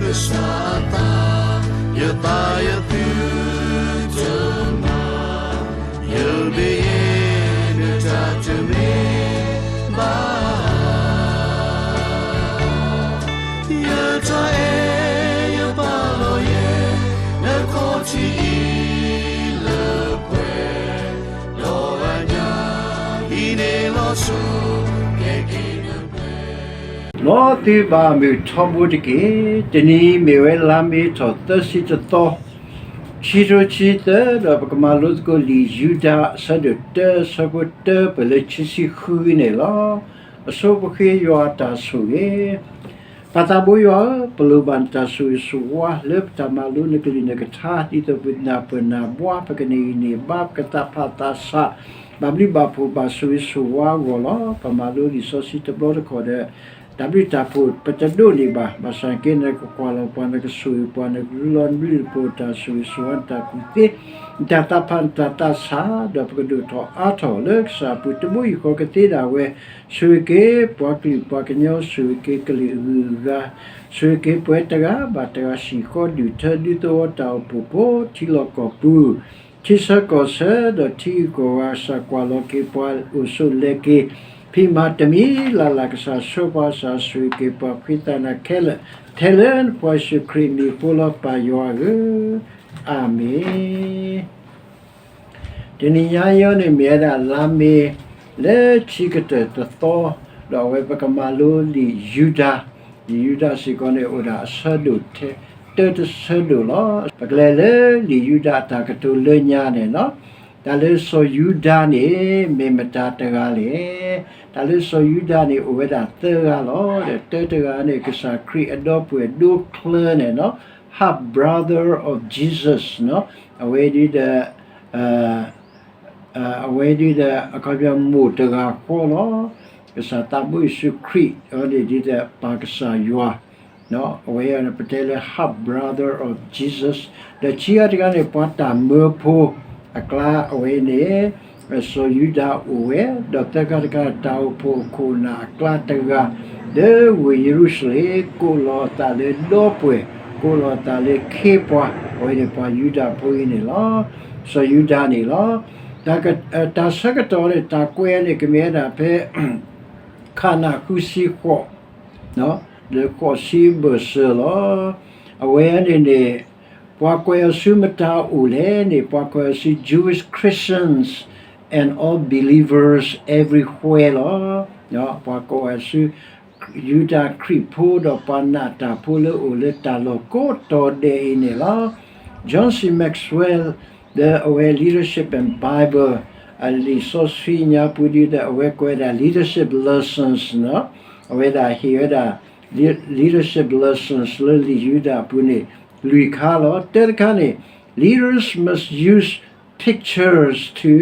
ကစၢ်အသး, ယသးယသုတမၤ, ယမ့ၢ်ယဲ နတၢ်တမ့ၢ်ဘၣ်. ယတၢ်အဲၣ်ယပာ်လီၤယဲ နခီၣ်ထံးအံၤလၢပှဲၤ, ဒီးအညၣ်အံၤန့ၣ်လီၤဆီ ကဲက့ၤနပှဲၤ မ်သုဘၣ်မုာ်ထီဘိတက့ၢ်. တနံၤအံၤမ့ၢ်ဝဲလါမ့ၤထီၣ်သၢဆံတသီ, ခံကထိခံဆံသၢ, ဒီးပကမၤလိသကိးလံာ်ယူဒၤ အဆၢဒိၣ်တၢ အဆၢဖိတၢပၢၢ်လၢခံဆံဃုန့ၣ်လီၤ. အဆိပဃ့ယွၤအတၢ်ဆိၣ်ဂ့ၤ ပၢ်သးဘိယွၤဧၢ, ပလိၣ်ဘၣ်နတၢ်ဆိၣ်ဂ့ၤဆိၣ်ဝါ လၢပတၢ်မၤလိနကလုၢ်နကထါ ဒ်သိးပနၢ်ပၢၢ်နၢ်ဘှါ ပကန့ၢ်ဂံၢ်န့ၢ်ဘါ ပကသးဖးသးဆး ဘၣ်ဘျုးဘၣ်ဖှိၣ်ဘၣ်ဆိၣ်ဂ့ၤဆိၣ်ဝါအဂီၢ်လီၤ. ပမၤလိလံာ်စီဆှံတဘျီတခီၣ်ဒီး တၢ်ဘျုးတၢ်ဖှိၣ်ပတဒိးန့ၢ်ဘၣ်. ဘၣ်ဆၣ်က့ နကကွၢ်လီၤပှၤ နကဆိၣ်ဂ့ၤပှၤ နကရူလီၤနဘျုးနဖှိၣ် တၢ်ဆိၣ်ဂ့ၤဆိၣ်ဝါ နတၢ်ကူၣ်သ့ နတၢ်သးဖး နတၢ်သးဆး ဒီးပကဒိၣ်ထီၣ်အါထီၣ်လၢကစၢ်အပူၤ တဘိယူၢ်ဃီကသ့ဒၣ်ဝဲ ဆိၣ်ဂ့ၤက့ၤပှၤကလုာ်ပှၤကညီ ဆိၣ်ဂ့ၤက့ၤကလုာ်အဂုၤအဂၤ, ဆိၣ်ဂ့ၤက့ၤပှၤတဂၤဘၣ်တဂၤ ဟံၣ်ဃီဒူၣ်ထၢ ဒူသဝီတၢ်အိၣ်ဖှိၣ်ဖိ ထံလီၢ်ကီၢ်ပူၤ ထံဆၢကီၢ်ဆၢ ဒီးထံဂုၤကီၢ်ဂၤ ကစၢ်ကွၢ်လီၤက့ၤပှၤ အိၣ်ဆိးလဲၤက့ၤ ဖံးမၤတမံၤလၢ်လၢ် ကစၢ်ဆှၢပှၤ ကစၢ်ဆိၣ်ဂ့ၤက့ၤပှၤ ဖှံသးနၤခဲလၢာ် ထဲလၢနဖိယ့ၣ်ၡူးခရံာ်အမံၤအဃိလီၤ ပၢ်ယွၤဧၢ, အၤမ့ၣ်. တနံၤညါအံၤန့ၣ် မ့ၢ်ဝဲဒၣ်လါမ့ၤ လၢခံကတၢၢ်တသီ, ဒီးအဝဲပကမၤလိလံာ်ယူဒၤ, လံာ်ယူဒၤစ့ၢ်ကီးန့ၣ် အိၣ်ဒၣ်အဆၢဒိၣ်ထဲ တၢတဆၢဒိၣ်လီၤ. ပကလဲၤလၢလံာ်ယူဒၤအတၢ်ကတိၤလၢညါန့ၣ်လီၤ. တၢ်လၢစီၤယူဒၤန့ၣ် မ့ၢ်မတၤတဂၤလဲၣ်. တၢ်လၢစီၤယူဒၤန့ၣ် အိၣ်ဝဲဒၣ်သၢဂၤလီၤ. ဒီးတၢတဂၤန့ၣ် ကစၢ်ခရံာ်အဒီပုၢ်ဝဲၢ်ဒိချၢန့ၣ်လီၤ. Half brother of Jesus န့ၣ်လီၤ. အဝဲဒၣ်ဒီး အဝဲဒၣ်ဒီး အခီပညီမိၢ်တဂၤဃီလီၤ. ကစၢ်သးဘိယ့ၣ်ၡူးခရံာ် အဝဲန့ၣ်ဒ်ဒီးပၢ်ကစၢ်ယွၤ, အဝဲပတဲလၢ half brother of Jesus, ဒီးခံဂၤတဂၤန့ၣ် ပှၤတၢ်မၢဖိအကျါ အဝဲန့ၣ် စီၤယူဒၤအိၣ်ဝဲ, ဒီးသၢခါတခါ တၢ်အိၣ်ဖှိၣ်အခိၣ်အနၢ်အကျါတဂၤ လၢဝ့ၢ်ယရူၤၡလ့ၣ် ကိးလီၤအသးလၢဒီပုၢ်ဝဲၢ်, ကိးလီၤအသးလၢခ့ပှၤ, အဝဲန့ၣ်ပှၤယူဒၤဖိအံၤန့ၣ်လီၤ. စီၤယူဒၤန့ၣ်လီၤ. တၢ်ဆၢကတီၢ်န့ၣ် တၢ်ကွဲးန့ၣ် ကမ့ၢ်ဝဲဒၣ်ဖဲ ခါနၣ်ဃုဆံဃိး လၢဃိးဆံဘၢၣ်စၢၤလီၤ. အဝဲန့ၣ်န့ၣ် ပှၤကွဲးအီၤဆူမတၤအိၣ်လဲၣ်န့ၣ် ပှၤကွဲးအီၤဆူ Jewish Christians and all believers everywhere လီၤ. ပှၤကွဲးအီၤဆူ ယူဒၤခရံာ်ဖိ ဒီးပှၤနာ်တၢ်ဖိလၢအိၣ်လၢတၢ်လီၢ်ကိးတီၤဒဲးအံၤန့ၣ်လီၤ. John C Maxwell လၢအဝဲ Leadership and Bible အလံာ်စီဆှံညါပူၤဒ်ဒီး အဝဲကွဲးဒၣ် leadership lessons န့ၣ်လီၤ. အဝဲဒၣ်ဟ့ၣ်ဝဲဒၣ် leadership lessons လၢလံာ်ယူဒၤအပူၤန့ၣ် လွံၢ်ခါလီၤ. တၢတခါန့ၣ် leaders must use pictures to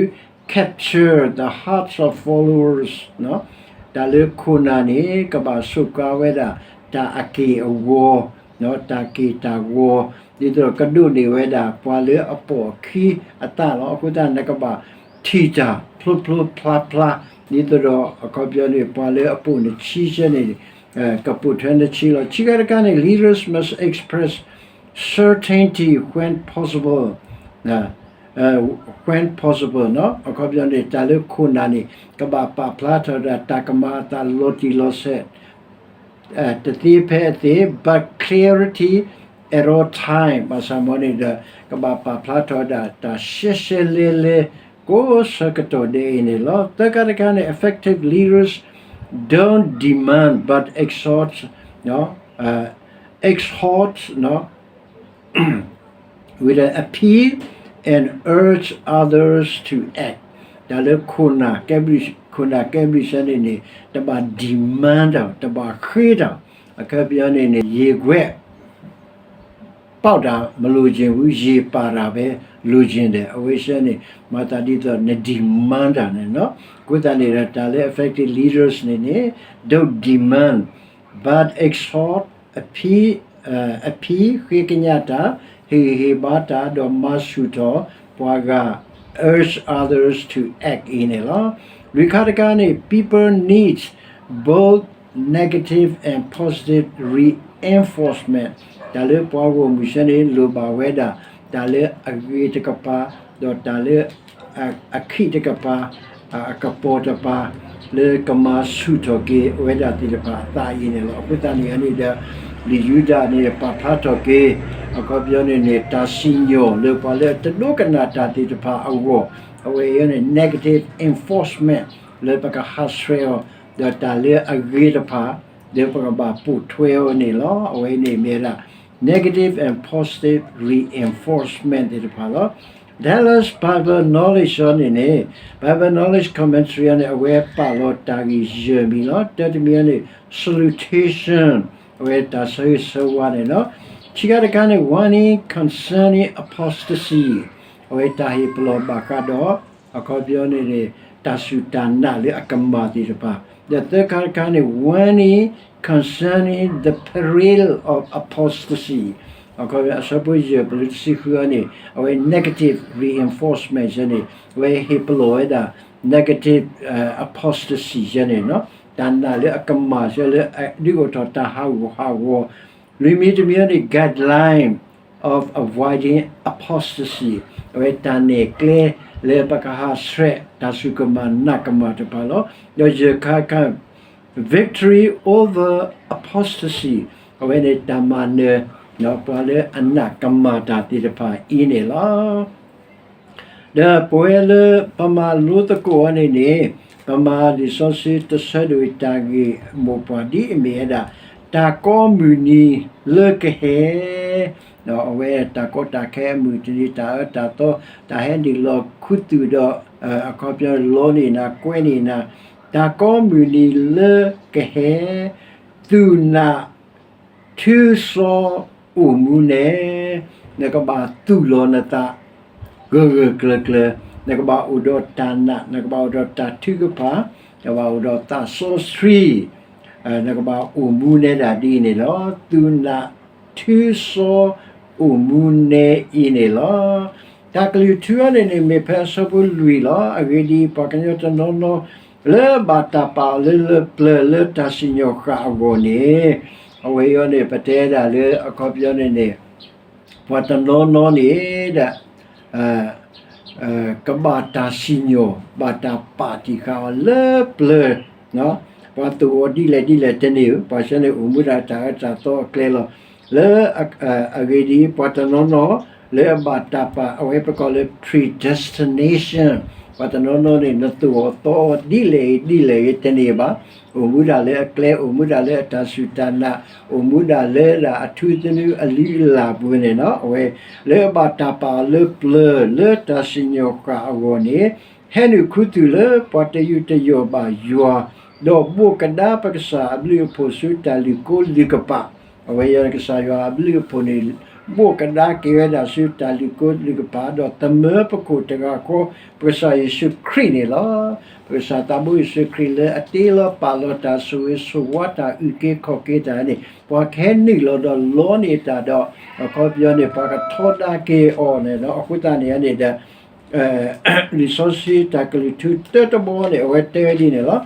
capture the hearts of followers န့ၣ်လီၤ. တၢ်လၢခိၣ်နၢ်န့ၣ် ကဘၣ်စူးကါဝဲဒၣ် တၢ်အက့ၢ်အဂီၤ တၢ်က့ၢ်တၢ်ဂီၤ ဒ်သိးဒီးကဒိးန့ၢ်ဝဲဒၣ် ပှၤလၢအပိာ်အခံအသးလီၤ. အဃိသတး နကဘၣ်ထံၣ်တၢ်ဖျိဖျိဖျါဖျါ ဒ်သိးဒီး အခီပညီန့ၣ် ပှၤလၢအပိာ်နဆံဆဲန့ၣ် ကပိာ်ထွဲနဆံလီၤ. ခံခါတခါန့ၣ် leaders must express certainty when possible, when possible န့ၣ်လီၤ. အခီပညီန့ၣ် တၢ်လၢခိၣ်နၢ်န့ၣ် ကဘၣ်ပာ်ဖျါထီၣ်ဝဲဒၣ် တၢ်ကမၤအသးလီၤတံၢ်လီၤဆဲး တသ့ဖဲအသ့ but clarity at all time ဘၣ်ဆၣ်မ်န့ၣ်ဒီး ကဘၣ်ပာ်ဖျါထီၣ်ဝဲဒၣ် တၢ်ရှဲရှဲလဲလဲ ကိးဆၢကတီၢ်ဒဲးအံၤန့ၣ်လီၤ. သၢခါတခါန့ၣ် effective leaders don't demand but exhort, exhort with an appeal and urge others to act. တၢ်လၢခိၣ်နၢ်ကဲဘျုး ခိၣ်နၢ်ကဲဘျုးစဲန့ၣ်န့ၣ် တဘၣ် demand တၢ် တဘၣ်ဃ့တၢ် အခီပညီန့ၣ်န့ၣ် ယ့ၢ်ကွဲး ပေါက်တာမလိုချင်ဘူး ရေပါတာပဲလိုချင်တယ် အဝဲစဲန့ၣ် မၤသးဒ်သိး န demand တၢ်န့ၣ်လီၤ. အဃိသတးန့ၣ်ဒီး တၢ်လၢ effective leaders န့ၣ်န့ၣ် don't demand but exhort, appeal, appeal ဃ့ကညးတၢ် ဟ့ၣ်ဂံၢ်ဟ့ၣ်ဘါတၢ် ဒီးမၤဆူၣ်ထီၣ်ပှၤဂၤ urge others to act အံၤန့ၣ်လီၤ. လွံၢ်ခါတခါန့ၣ် people need both negative and positive reinforcement တၢ်လၢပှၤဂီၢ်မုၢ်ဆၢန့ၣ် လိၣ်ဘၣ်ဝဲဒၣ် တၢ်လၢအဂ့ၤတကပၤ ဒီးတၢ်လၢ အခံတကပၤ အကပီၤတပၤ လၢကမၤဆူၣ်ထီၣ်က့ၤဝဲဒၣ်သ့ၣ်တဖၣ်အသးအံၤန့ၣ်လီၤ. အဃိသတးန့ၣ်န့ၣ်ဒီး လံာ်ယူဒၤန့ၣ် ပာ်ဖျါထီၣ်က့ၤ အခီပညီန့ၣ်န့ၣ် တၢ်စံၣ်ညီၣ်လၢပှၤလၢတဒိကနၣ်တၢ်သ့ၣ်တဖၣ်အဂီၢ် အဝဲအံၤန့ၣ် negative reinforcement လၢပကဟးဆှဲးအီၤ ဒီးတၢ်လၢအဂ့ၤတဖၣ် လၢပကဘၣ်ပိာ်ထွဲအီၤန့ၣ်လီၤ. အဝဲအံၤန့ၣ်မ့ၢ်ဝဲဒၣ် negative and positive reinforcement သ့ၣ်တဖၣ်လီၤ. Dallas Bible Knowledge အံၤန့ၣ်န့ၣ် Bible Knowledge Commentary အံၤန့ၣ် အဝဲပာ်လီၤတၢ်ဂ့ၢ်ယဲၢ်မံၤလီၤ. တၢတမံၤအံၤန့ၣ် salutation အဝဲတၢ်ဆၢဂ့ၤဆၢဝါန့ၣ်လီၤ. ခံခါတခါန့ၣ် warning concerning apostasy အဝဲတၢ်ဟ့ၣ်ပလီၢ်ဘၣ်ဃးဒီး အခီပညီန့ၣ်န့ၣ် တၢ်စူၢ်တၢ်နာ်လၢအကမၣ်သ့ၣ်တဖၣ်, ဒီးသၢခါတခါန့ၣ် warning concerning the peril of apostasy အခီပညီအဆၢဖိယဲၢ်ပလၢတဆံဃုအံၤန့ၣ် အဝဲ negative reinforcement ယဲန့ၣ် အဝဲဟ့ၣ်ပလီၢ်ဝဲဒၣ် negative apostasy ယဲန့ၣ် တၢ်နာ်လၢအကမၣ်ဆၢလၢအဒုးအိၣ်ထီၣ်တၢ်ဟးဂူာ်ဟးဂီၤ, လွံၢ်မံၤတမံၤန့ၣ် guideline of avoiding apostasy အဝဲတၢ်နဲၣ်ကျဲလၢပကဟးဆှဲးတၢ်စူၢ်ကမၣ်နာ်ကမၣ်တဖၣ်လီၤ. ဒီးယဲၢ်ခါခါ victory over apostasy အဝဲန့ၣ်တၢ်မၤနၢၤ ပှၤလၢအနာ်ကမၣ်တၢ်သ့ၣ်တဖၣ်အံၤန့ၣ်လီၤ. ဒီးပဝဲလၢပမၤလိသကိးအီၤန့ၣ်န့ၣ် ပမၤလံာ်စီဆှံတဆၢဒိၣ်တၢ်ဂ့ၢ်မိၢ်ပှၢ်ဒ်အမ့ၢ်ဝဲဒၣ် တၢ်ကိးမုၢ်နံၤလၢကဟဲ အဝဲတၢ်ကီတၢ်ခဲအမုၢ်တနံၤ တၢ်အၢတၢ်သီ တၢ်ဟဲနုာ်လီၤခူသူၣ်ဒီး အခီပညီလီန့ၢ်နၤ ကွဲန့ၢ်နၤ တၢ်ကိးမုၢ်နံၤလၢကဟဲ သူၣ်နး ထုစီအိၣ်မူနဲ နကဘၣ်သူၣ်လီၤနသး ဂၢၢ်ဂၢၢ်ကျၢၤကျၢၤ, နကဘၣ်အိၣ်ဒီးတၢ်နာ်, နကဘၣ်အိၣ်ဒီးတၢ်ထုကဖၣ်, နကဘၣ်အိၣ်ဒီးသးစီဆှံ, နကဘၣ်အိၣ်မူနဲဒၣ်ဒ်အံၤန့ၣ်လီၤ. သူၣ်နး ထုစီအိၣ်မူနဲအံၤန့ၣ်လီၤ. တၢ်ကလုၢ်ထူအံၤန့ၣ်န့ၣ် မ့ၢ်ဖဲအဆၢဖိလွံၢ်လီၤ. အဂ့ၢ်ဒ်အံၤ, ပှၤကညီတနီၤနီၤ လၢဘၣ်တၢ်ပာ်အီၤလၢလၢပျၢၤလၢတၢ်စံၣ်ညီၣ်ဃၣ်အဂီၢ်န့ၣ်, အဝဲအံၤန့ၣ် ပတဲဒၣ်လၢအခီပညီန့ၣ်န့ၣ် ပှၤတနီၤနီၤန့ၣ်ဒၣ် ကဘၣ်တၢ်စံၣ်ညီၣ် ဘၣ်တၢ်ပာ်တံၢ်ဃာ်အီၤလၢပျၢၤ, ပှၤသိၣ်အီၤဒ်လဲၣ်ဒ်လဲၣ်တန့ၢ်, ပှၤဆၢန့ၣ်အိၣ်မူဒၣ်တၢ်အၢတၢ်သီအကျဲလီၤ. လၢ အဂ့ၢ်ဒ်အံၤ, ပှၤတနီၤနီၤ လၢအဘၣ်တၢ်ပာ် အဝဲပကိးလၢ predestination ပှၤတနီၤနီၤန့ၣ် နသိၣ်အီၤသီအီၤဒ်လဲၣ်ဂ့ၤဒ်လဲၣ်ဂ့ၤတန့ၢ်ဘၣ်. အိၣ်မူဒၣ်လၢအကျဲ, အိၣ်မူဒၣ်လၢအတၢ်စူၢ်တၢ်နာ်, အိၣ်မူဒၣ်လၢဒၣ်အထူသနူအလုၢ်အလၢ်ပူၤန့ၣ်လီၤ. အဝဲ လၢအဘၣ်တၢ်ပာ်အီၤလၢပျၢၤလၢတၢ်စံၣ်ညီၣ်ဃၣ်အဂီၢ်န့ၣ်, ဟဲနုာ်ခူသူၣ်လၢပှၤတယူးတယီၣ်ဘၣ်ယွၤ, ဒီးဘိးကဒါပကစၢ်အဘျုးအဖှိၣ်ဆူတၢ်လုၢ်ကိးလုၢ်ကပာ်, အဝဲအံၤကစၢ်ယွၤအဘျုးအဖှိၣ်န့ၣ် ဘိးကဒါက့ၤဝဲဒၣ်ဆူတၢ်လုၢ်ကိးလုၢ်ကပာ် ဒီးသမၢပခိၣ်တဂၤဃီ ပကစၢ်ယ့ၣ်ၡူးခရံာ်န့ၣ်လီၤ. ပကစၢ်သးဘိယ့ၣ်ၡူးခရံာ်လၢအတ့လီၤပာ်လီၤတၢ်ဆိၣ်ဂ့ၤဆိၣ်ဝါတၢ်အုၣ်က့ၤခီၣ်က့ၤတၢ်န့ၣ် ပှၤကဟဲနုာ်လီၤဒီးလီန့ၢ်တၢ်ဒီး အခီပညီန့ၣ် ပှၤကထီဒါက့ၤအီၤန့ၣ်လီၤ. အဃိသတးန့ၣ်န့ၣ်ဒီး လံာ်စီဆှံတၢ်ကလုၢ်ထူတၢတဘီန့ၣ် အဝဲတဲဝဲဒ်န့ၣ်လီၤ.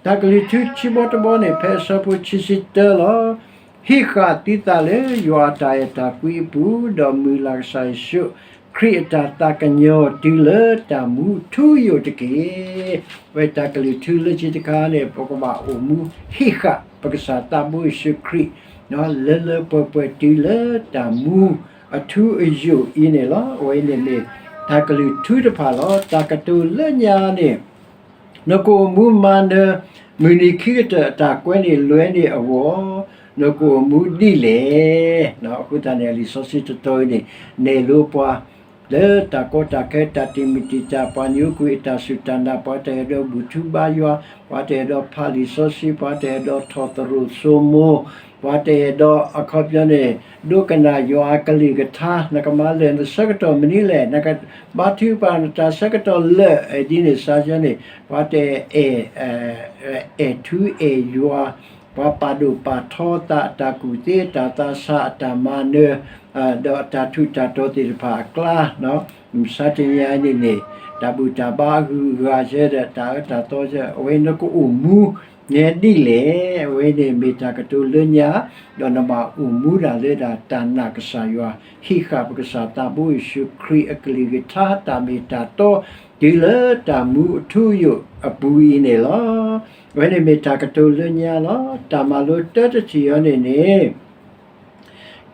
တၢ်ကလုၢ်ထူခံဘီတဘီန့ၣ် ဖဲအဆၢဖိခံဆံတၢလီၤ. ဟံးဃာ်သုသးလၢယွၤအတၢ်အဲၣ်တၢ်ကွံအပူၤ, ဒီးမုၢ်လၢ်ကစၢ်ယ့ၣ်ၡူးခရံာ်အတၢ်သးကညီၤတုၤလၢတၢ်မူထူယိာ်တက့ၢ်. ဝဲတၢ်ကလုၢ်ထူလၢခံတခါန့ၣ် ပကဘၣ်အိၣ်မူဟံးဃာ်ပကစၢ်သးဘိယ့ၣ်ၡူးခရံာ် လၢလၢပှဲၤပှဲၤတုၤလၢတၢ်မူအထူအယိာ်အံၤန့ၣ်လီၤ. အဝဲန့ၣ်မ့ၢ်တၢ်ကလုၢ်ထူတဖၣ်လီၤ. တၢ်ကတိၤလၢညါန့ၣ် နကအိၣ်မူမၤနၢၤ မုၢ်နံၤခံကတၢၢ်အတၢ်ကွဲန့ၢ်လွဲန့ၢ်အဂီၢ် နကအိၣ်မူဒ်လဲၣ်. အဃိသတးန့ၣ် လံာ်စီဆှံတတီၤအံၤန့ၣ် နဲၣ်လိပှၤ လၢတၢ်ကီတၢ်ခဲ တၢ်တံာ်မုၢ်တံာ်တာ် ပှၤညိကွံာ်အတၢ်စူၢ်တၢ်နာ် ပှၤတအဲၣ်ဒိးဘူၣ်ထူဘါယွၤ, ပှၤတအဲၣ်ဒိးဖးလံာ်စီဆှံ, ပှၤတအဲၣ်ဒိးထီၣ်သရိာ်စိမိၤ, ပှၤတအဲၣ်ဒိးအခီပညီန့ၣ် ဒိကနၣ်ယွၤအကလုၢ်ကထါ, နကမၤလၢာ်နဆၢကတီၢ်မနုၤလဲၣ်, နကဘါထုကဖၣ်နတၢ်ဆၢကတီၢ်လၢာ်ဒ်န့ၣ် စၢ်ယဲန့ၣ် ပှၤတအဲၣ် အဲၣ်ထူအဲၣ်ယွၤ, ပှၤပာ်ဒိၣ်ပာ်ထီသးအတၢ်ကူၣ်သ့ အတၢ်သးဆး အတၢ်မၤနၢၤ ဒီးအတၢ်ထူးတၢ်တီၤသ့ၣ်တဖၣ်အကျါ, မုၢ်မဆါတနံၤအံၤန့ၣ်န့ၣ် တၢ်ဘူၣ်တၢ်ဘါအဂုၤအဂၤယဲဒီး တၢ်အၢတၢ်သီယဲ အဝဲနကအိၣ်မူ နဲဒ်လဲၣ်. အဝဲန့ၣ်မ့ၢ်တၢ်ကတိၤလၢညါ, ဒီးနဘၣ်အိၣ်မူဒၣ်လၢဒၣ်တၢ်နာ်ကစၢ်ယွၤ, ဟံးဃာ်ပကစၢ်သးဘိယ့ၣ်ၡူးခရံာ်အကလုၢ်ကထါ တၢ်မ့ၢ်တၢ်တီ တုၤလၢတၢ်မူအထူအယိာ်အပူၤအံၤန့ၣ်လီၤ. အဝဲန့ၣ်မ့ၢ်တၢ်ကတိၤလၢညါလီၤ. တၢ်မၤလိတၢတထံၣ်အံၤန့ၣ်န့ၣ်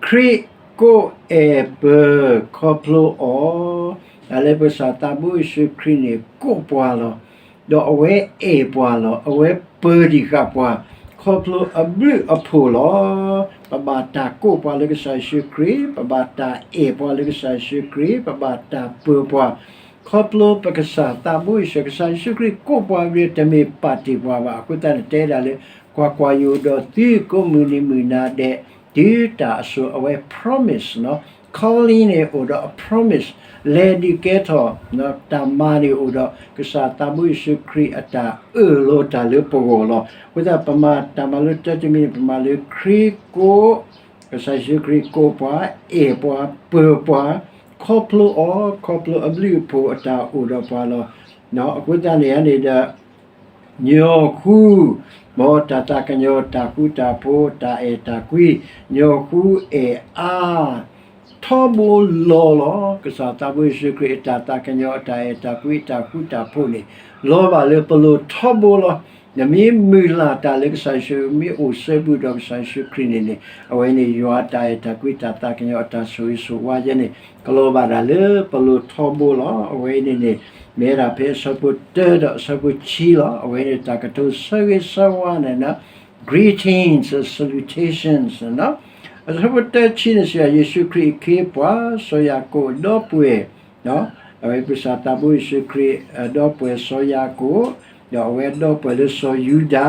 ခရံာ်ကိးအဲၣ်ပၢၤခီဖျိအီၤ, တၢ်လၢပကစၢ်သးဘိယ့ၣ်ၡူးခရံာ်န့ၣ် ကိးပှၤလီၤ. ဒီးအဝဲအဲၣ်ပှၤလီၤ. အဝဲပၢၤဒံးဃာ်ပှၤ ခီဖျိအဘျုးအဖှိၣ်လီၤ. ပဘၣ်တၢ်ကိးပှၤလၢကစၢ်ယ့ၣ်ၡူးခရံာ်, ပဘၣ်တၢ်အဲၣ်ပှၤလၢကစၢ်ယ့ၣ်ၡူးခရံာ်, ပဘၣ်တၢ်ပၢၤပှၤ ခီဖျိပကစၢ်သးဘိယ့ၣ်ၡူး, ကစၢ်ယ့ၣ်ၡူးခရံာ်ကိးပှၤဝံၤ တမ့ၢ်ပာ်တ့ၢ်ပှၤဘၣ်. အဃိသတးန့ၣ် တဲဒၣ်လၢ ကွၢ်ကွၢ်, ယအိၣ်ဒီးသုကိးမုၢ်နံၤမုၢ်နၤဒဲး တုၤတၢ်အစိၤ. အဝဲ promise နီၤ, calling န့ၣ်အိၣ်ဒီးအ promise, လဲၤဒုးကဲထီၣ်, တၢ်မၤန့ၣ်အိၣ်ဒီး ကစၢ်သးဘိယ့ၣ်ၡူးခရံာ်အတၢ်အၢၣ်လီၤတၢ်လၢပဂီၢ်လီၤ. အဃိသတး ပမၤတၢ်မၤလိတၢတမံၤန့ၣ် ပမၤလၢခရံာ်ကိး, ကစၢ်ယ့ၣ်ၡူးခရံာ်ကိးပှၤ, အဲၣ်ပှၤ, ပၢၤပှၤ, ခီဖျိအီၤ, ခီဖျိအဘျုးအဖှိၣ်အတၢ်အိၣ်ဒီးပှၤလီၤ. အဃိသတးန့ၣ်န့ၣ်ဒီး ညီဃူ, မ်တၢ်သးကညီၤ, တၢ်ဃူတၢ်ဖိး, တၢ်အဲၣ်တၢ်ကွံ, ညီဃူအဲၣ်အါ ထီဘိလီၤလီၤ. ကစၢ်သးဘိယ့ၣ်ၡူးခရံာ်အတၢ်သးကညီၤ, အတၢ်အဲၣ်တၢ်ကွံ, အတၢ်ဃူတၢ်ဖိးန့ၣ် လီၤဘၣ်လၢပလိၤထီဘိလီၤ. နမ့ၢ်မုၢ်လၢ်တၢ်လၢကစၢ်ယ့ၣ်ၡူး, မ့ၢ်အိၣ်စဲဘူးဒီးကစၢ်ယ့ၣ်ၡူးခရံာ်န့ၣ်န့ၣ်, အဝဲန့ၣ်ယွၤအတၢ်အဲၣ်တၢ်ကွံ, တၢ်သးကညီၤ, အတၢ်ဆိၣ်ဂ့ၤဆိၣ်ဝါယဲန့ၣ် ကလီၤဘၣ်ဒၣ်လၢပလိၤထီဘိလီၤ. အဝဲန့ၣ်န့ၣ် မ့ၢ်ဝဲဒၣ်ဖဲအဆၢဖိတၢဒီးအဆၢဖိခံလီၤ. အဝဲန့ၣ်တၢ်ကတိၤဆၢဂ့ၤဆၢဝါန့ၣ် greetings and salutations နီၤ. အဆၢဖိတၢဆံန့ၣ်စံး ယ့ၣ်ၡူးခရံာ်အခ့အပှၤ စီၤယၤကိာ်အဒီပုၢ်ဝဲၢ်, အဝဲပကစၢ်သးဘိယ့ၣ်ၡူးခရံာ်အဒီပုၢ်ဝဲၢ်စီၤယၤကိာ်, ဒီးအဝဲအဒီပုၢ်ဝဲၢ်လၢစီၤယူဒၤ,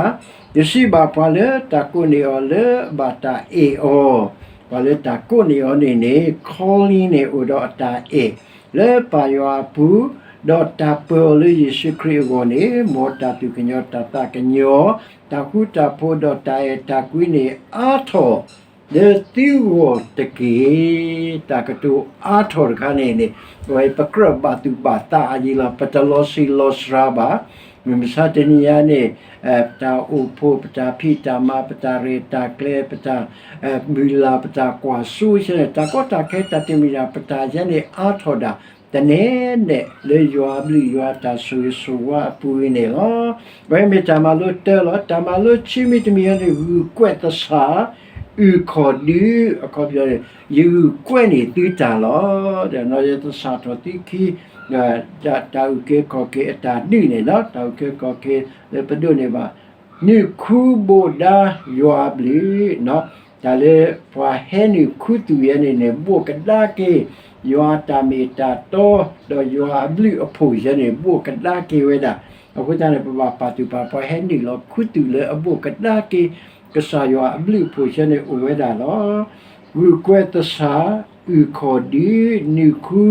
ယစံးဘၣ်ပှၤလၢတၢ်ကိးန့ၢ်အီၤလၢအဘၣ်တၢ်အဲၣ်အီၤ, ပှၤလၢတၢ်ကိးန့ၢ်အီၤန့ၣ်န့ၣ် calling န့ၣ်အိၣ်ဒီးအတၢ်အဲၣ် လၢပၢ်ယွၤအပူၤ, ဒီးတၢ်ပၢၤအီၤလၢယ့ၣ်ၡူးခရံာ်အဂီၢ်န့ၣ်, မ်တၢ်သူၣ်ကညီၤတၢ်သးကညီၤ, တၢ်ဃူတၢ်ဖိးဒီးတၢ်အဲၣ်တၢ်ကွံန့ၣ် အါထီၣ် လၢသုဂီၢ်တက့ၢ်. တၢ်ကတိၤအါထီၣ်တခါန့ၣ်န့ၣ်, အဝဲပကြၢးဘၣ်သူၣ်ဘၣ်သးအယံၤလီၤ. ပတလီၤဆံးလီၤစှၤဘၣ်. မုၢ်မဆါတနံၤညါန့ၣ် ပတၢ်အိၣ်ဖှိၣ်, ပတၢ်ဖံးတၢ်မၤ, ပတၢ်ရဲၣ်တၢ်ကျဲၤ, ပတၢ်မုၢ်လၢ်, ပတၢ်ကွၢ်စိဆဲန့ၣ်, တၢ်ကီတၢ်ခဲ, တၢ်တမံၤတၢ် ပတၢ်ယဲန့ၣ်အါထီၣ်ဒၣ် တနဲနဲလၢယွၤအဘျုးယွၤအတၢ်ဆိၣ်ဂ့ၤဆိၣ်ဝါအပူၤအံၤန့ၣ်လီၤ. အဝဲမ့ၢ်တၢ်မၤလိတၢလီၤ. တၢ်မၤလိခံမံၤတမံၤအံၤန့ၣ် ဂုာ်ကွဲးသဆၣ်, အုၣ်ခီၣ်ဒုး, အခီပညီန့ၣ် ယဂုာ်ကွဲးန့ၢ်သုတၢ်လီၤ. ဒီးနီၢ်ယဲသဆၣ်ထီၣ်သုခံ တၢ်အုၣ်က့ၤခီၣ်က့ၤအတၢ်ဒုးန့ၣ်လီၤ. တၢ်အုၣ်က့ၤခီၣ်က့ၤလၢပဒိးန့ၢ်ဘၣ် နုာ်ခူဘိးဒါယွၤအဘျုး, တၢ်လၢပှၤဟဲနုာ်ခူသူၣ်ယဲန့ၣ်န့ၣ် ဘိးကဒါက့ၤ ယွၤအတၢ်မ့ၢ်တၢ်တီ ဒီးယွၤအဘျုးအဖှိၣ်ယဲန့ၣ် ဘိးကဒါက့ၤဝဲဒၣ်. အဃိသတးန့ၣ် ပဘၣ်ပာ်သူၣ်ပာ်သး ပှၤဟဲနုာ်လီၤခူသူၣ်လၢအဘိးကဒါက့ၤ ကစၢ်ယွၤအဘျုးအဖှိၣ်ယဲန့ၣ်အိၣ်ဝဲဒၣ်လီၤ. ဂုာ်ကွဲးသဆၣ်, အုၣ်ခီၣ်ဒုး, နုာ်ခူ,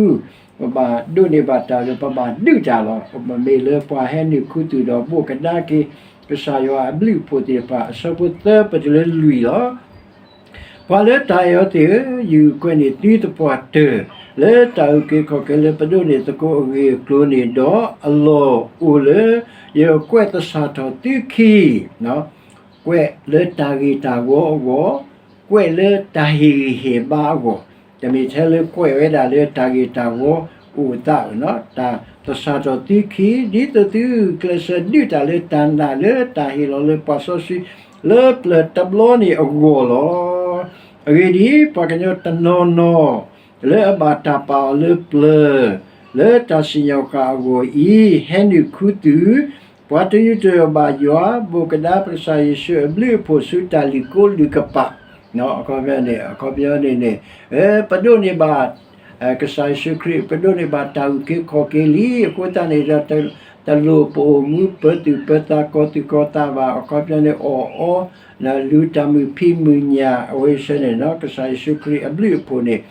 ပဘၣ်ဒိးန့ၢ်ဘၣ်တၢ်ဒီး ပဘၣ်ဒုးတၢ်လီၤ. ပမ့ၢ်လၢပှၤဟဲနုာ်ခူသူၣ်ဒီးဘိးကဒါက့ၤ ကစၢ်ယွၤအဘျုးအဖှိၣ်သ့ၣ်တဖၣ် အဆၢဖိသၢပတုၤလၢလွံၢ်လီၤ. ပှၤလၢတၢ်အဲၣ်အီၤသ့ၣ်ဧၢ, ယဂုာ်ကွဲးန့ၢ်သုသပှၢ်တၢၢ် လၢတၢ်အုၣ်က့ၤခီၣ်က့ၤလၢပဒိးန့ၢ်သကိးအဂ့ၢ်အကျိၤန့ၣ်ဒီး အလီၢ်အိၣ်လၢယကွဲးသဆၣ်ထီၣ်သုခံ ကွဲးလၢတၢ်ဂ့ၤတၢ်ဝီအဂီၢ်, ကွဲးလၢတၢ်ဟ့ၣ်ဂံၢ်ဟ့ၣ်ဘါအဂီၢ်, တမ့ၢ်ထဲလၢကွဲးဝဲဒၣ်လၢတၢ်ဂ့ၤတၢ်ဝီအိၣ်သးဧိၤ, တၢ်သဆၣ်ထီၣ်သုခံ ဒ်သိးသုဂုာ်ကျဲးစၢးဒုးတၢ်လၢတၢ်ဟ့ၣ်လီၤလၢပှၤစီဆှံ လၢပျၢၤတဘျီန့ၣ်အဂီၢ်လီၤ. အဂ့ၢ်ဒ်အံၤ, ပှၤကညီတနီၤနီၤ လၢအဘၣ်တၢ်ပာ်အီၤလၢပျၢၤ လၢတၢ်စံၣ်ညီၣ်ဃာ်အဂီၢ်အံၤ ဟဲနုာ်ခူသူၣ်, ပှၤတယူးတယီၣ်ဘၣ်ယွၤ, ဘိးကဒါပကစၢ်ယ့ၣ်ၡူးအဘျုးအဖှိၣ်ဆူတၢ်လုၢ်ကိးလုၢ်ကပာ်. အခီပညီန့ၣ်, အခီပညီန့ၣ်န့ၣ်, ပဒိးန့ၢ်ဘၣ် ကစၢ်ယ့ၣ်ၡူးခရံာ်, ပဒိးန့ၢ်ဘၣ်တၢ်အုၣ်က့ၤခီၣ်က့ၤလံ, အဃိသတးန့ၣ်ဒီး တလိၣ်ပအိၣ်မူပၢၤသူၣ်ပၢၤသးကီၤသူၣ်ကီၤသးဘၣ်. အခီပညီန့ၣ် အီၣ်အီ လူၤတၢ်မုာ်ဖံးမုာ်ညၣ်အဝဲဆၢန့ၣ်, ကစၢ်ယ့ၣ်ၡူးခရံာ်အဘျုးအဖှိၣ်န့ၣ်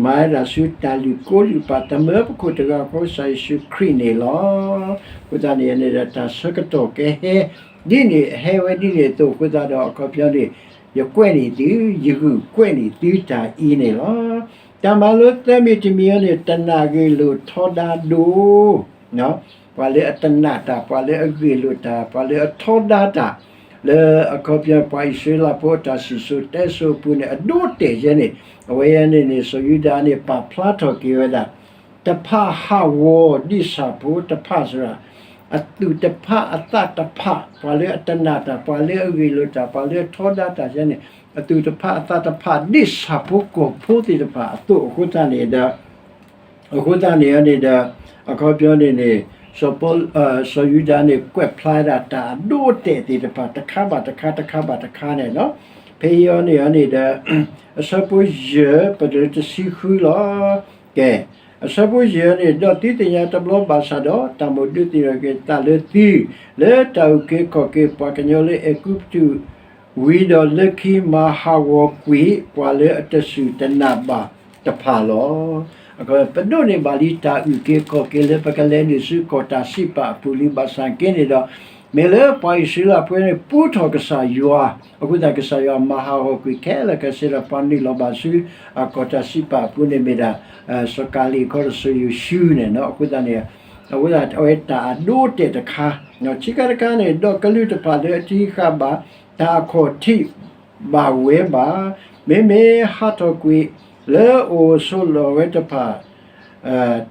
မၤဝဲဒၣ်ဆူတၢ်လုၢ်ကိးလုၢ်ကပာ် တမၢပခိၣ်တဂၤဃီကစၢ်ယ့ၣ်ၡူးခရံာ်န့ၣ်လီၤ. အဃိသတးန့ၣ်န့ၣ်ဒီး တၢ်ဆၢကတီၢ်ကဟဲဒ်န့ၣ် ဟဲဝဲဒ်န့ၣ်အသိးအဃိသတးဒီး အခီပညီန့ၣ် ယကွဲးန့ၢ်သု, ယဂုာ်ကွဲးန့ၢ်သုတၢ်အံၤန့ၣ်လီၤ. တၢ်မၤလိသၢမံၤတမံၤအံၤန့ၣ် တနာ်ဂ့ၢ်လိာ်ထီဒါဒိၣ် ပှၤလၢအတနာ်တၢ်, ပှၤလၢအဂ့ၢ်လိာ်တၢ်, ပှၤလၢအထီဒါတၢ်, လၢအခီပညီပှၤအံၣ်စရ့လးဖိအတၢ်စံၣ်စိၤတဲစိၤအပူၤန့ၣ် အဒိအတဲာ်ယဲန့ၣ်, အဝဲန့ၣ်န့ၣ် စီၤယူဒၤန့ၣ် ပာ်ဖျါထီၣ်က့ၤဝဲဒၣ် တဖၣ်ဟးဂီၤဒ်ဆၣ်ဖိတဖၣ်စ့ၢ်, အသူၣ်တဖၣ်အသးတဖၣ်, ပှၤလၢအတနာ်တၢ်, ပှၤလၢအဂ့ၢ်လိာ်တၢ်, ပှၤလၢအထီဒါတၢ်ယဲန့ၣ် အသူၣ်တဖၣ်အသးတဖၣ် ဒ်ဆၣ်ဖိကီၢ်ဖိသ့ၣ်တဖၣ်အသိးအဃိသတးန့ၣ်ဒီး အဃိသတးန့ၣ်န့ၣ်ဒီး အခီပညီန့ၣ်န့ၣ် စီၤပီ, စီၤယူဒၤန့ၣ် ကွဲးဖျါဝဲဒၣ်တၢ်အဒိအတဲာ်သ့ၣ်တဖၣ် တခါဘၣ်တခါ တခါဘၣ်တခါန့ၣ်လီၤ. ဖဲအံၤအီၤန့ၣ်အီၤန့ၣ်ဒီး အဆၢဖိယဲၢ် ပတုာ်တဆံဃုလီၤ. ကဲ, အဆၢဖိယဲၢ်န့ၣ် ဒီးသုသ့ၣ်ညါတဘျီဘၣ်ဆၣ်ဒီး တၢ်မိၣ်ဒုးသ့ၣ်နီၣ်က့ၤသးလၢသု လၢတၢ်အုၣ်က့ၤခီၣ်က့ၤပှၤကညီလၢအဲၤကူပတူး ဝံၤဒီးလၢခံမၤဟးဂီၤကွံာ် ပှၤလၢအတစူၢ်တနာ်ဘၣ်တဖၣ်လီၤ. ပဒိးန့ၢ်ဘၣ်လံတၢ်အုၣ်က့ၤခီၣ်က့ၤလၢပကလဲၤနုာ်ဆူကီၢ်တၢ်စံးပာ်အပူၤလံ ဘၣ်ဆၣ်က့န့ၣ်ဒီး မ့ၢ်လၢပှၤအံၣ်စရ့လးဖိန့ၣ် ပူထီၣ်ကစၢ်ယွၤ, အဃိသတးကစၢ်ယွၤမၤဟးဂီၤကွံာ်ခဲလၢာ်ခဲဆ့ဒီး ပှၤနုာ်လီၤဘၣ်ဆူ ကီၢ်တၢ်စံးပာ်အပူၤန့ၣ်မ့ၢ်ဒၣ် စီၤကၤလံၣ်အခီဒီးစီၤယိၤၡူန့ၣ်လီၤ. အဃိသတးန့ၣ် အဝဲဒၣ်အဝဲတၢ်အဒိအတဲာ်တခါ, ဆံးခါတခါန့ၣ် ဒီးကလူးတဖၣ်လၢအတဟံးဃာ်ဘၣ် တၢ်အခီၣ်ထံးဘၣ်ဝဲဘၣ်, မ့မ့ၢ်ဟးထီၣ်ကွံာ် လၢအအိၣ်ဆိးလီၢ်ဝဲတဖၣ်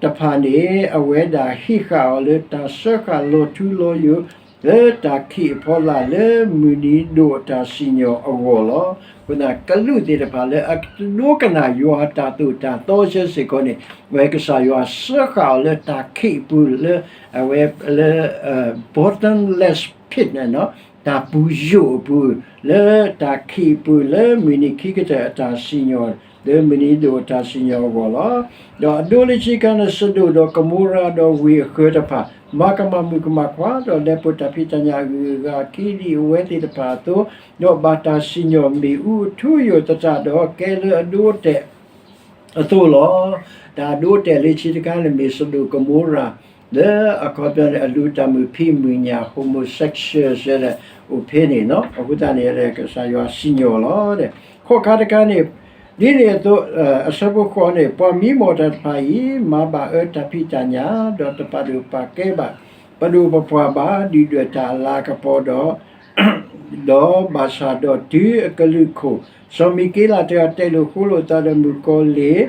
တဖၣ်န့ၣ် အဝဲဒၣ်ဟံးဃာ်အီၤလၢတၢ်စၢဃာ်လီၤထူလီၤယိာ် လၢတၢ်ခံးအဖီလာ်လၢမုၢ်နံၤဒိၣ်အတၢ်စံၣ်ညီၣ်အဂီၢ်လီၤ. အဃိသတး ကလူးသ့ၣ်တဖၣ်လၢအတဒိကနၣ်ယွၤအတၢ်သိၣ်တၢ်သီစဲစ့ၢ်ကီးန့ၣ် အဝဲကစၢ်ယွၤစၢဃာ်အီၤလၢတၢ်ခံးအပူၤလၢ အဝဲလၢ bottomless pit န့ၣ်လီၤ, တၢ်ပူၤယိာ်အပူၤ လၢတၢ်ခံးအပူၤလၢမုၢ်နံၤခံကတၢၢ်အတၢ်စံၣ်ညီၣ် လၢမုၢ်နံၤဒိၣ်အတၢ်စံၣ်ညီၣ်အဂီၢ်လီၤ. ဒီးအဒိလၢခံတခါန့ၣ် စဒိၣ်ဒီးကမိရၤဒီးဝ့ၢ်အဃၢၤတဖၣ် မၤကမၣ်မုၣ်ကမၣ်ခွါ ဒီးလဲၤပိာ်တၢ်ဖံးတၢ်ညၣ်အဂုၤအဂၤအခံဒ်အဝဲသ့ၣ်တဖၣ်အသိး, ဒီးဘၣ်တၢ်စံၣ်ညီၣ်မ့ၣ်အူအထူအယိာ်သတးဒီး ကဲလၢအဒိအတဲာ် အသိးလီၤ. တၢ်အဒိအတဲာ်လၢခံတခါန့ၣ် မ့ၢ်စဒိၣ်ကမိရၤ လၢအခီပညီန့ၣ် အလူၤတၢ်မုာ်ဖံးမုာ်ညၣ် homosexual စဲဒီး အိၣ်ဖဲန့ၣ်လီၤ. အဃိသတးန့ၣ် ကစၢ်ယွၤစံၣ်ညီၣ်လီၤ. ဃိးခါတခါန့ၣ် ဒ်န့ၣ်အသိး အဆၢဖိဃိးန့ၣ် ပှၤမံမီၢ်တၢ်တဖၣ်အံၤ မၤဘၣ်အၢတၢ်ဖံးတၢ်ညၣ် ဒီးတပာ်ဒိၣ်ပာ်ကဲဘၣ် ပဒိၣ်ပပှၢ်ဘၣ် ဒုၣ်ဒွဲၣ်တၢ်အလၤကပီၤဒီး ဒီးဘၣ်ဆၣ်ဒီးတုၤအကလုာ်ခိၣ် စီၤမံၤက့လးတဂၤတဲလိာ်ဃိလိာ်အသးဒီးမုၣ်ကီၤလံၢ်, ဒီး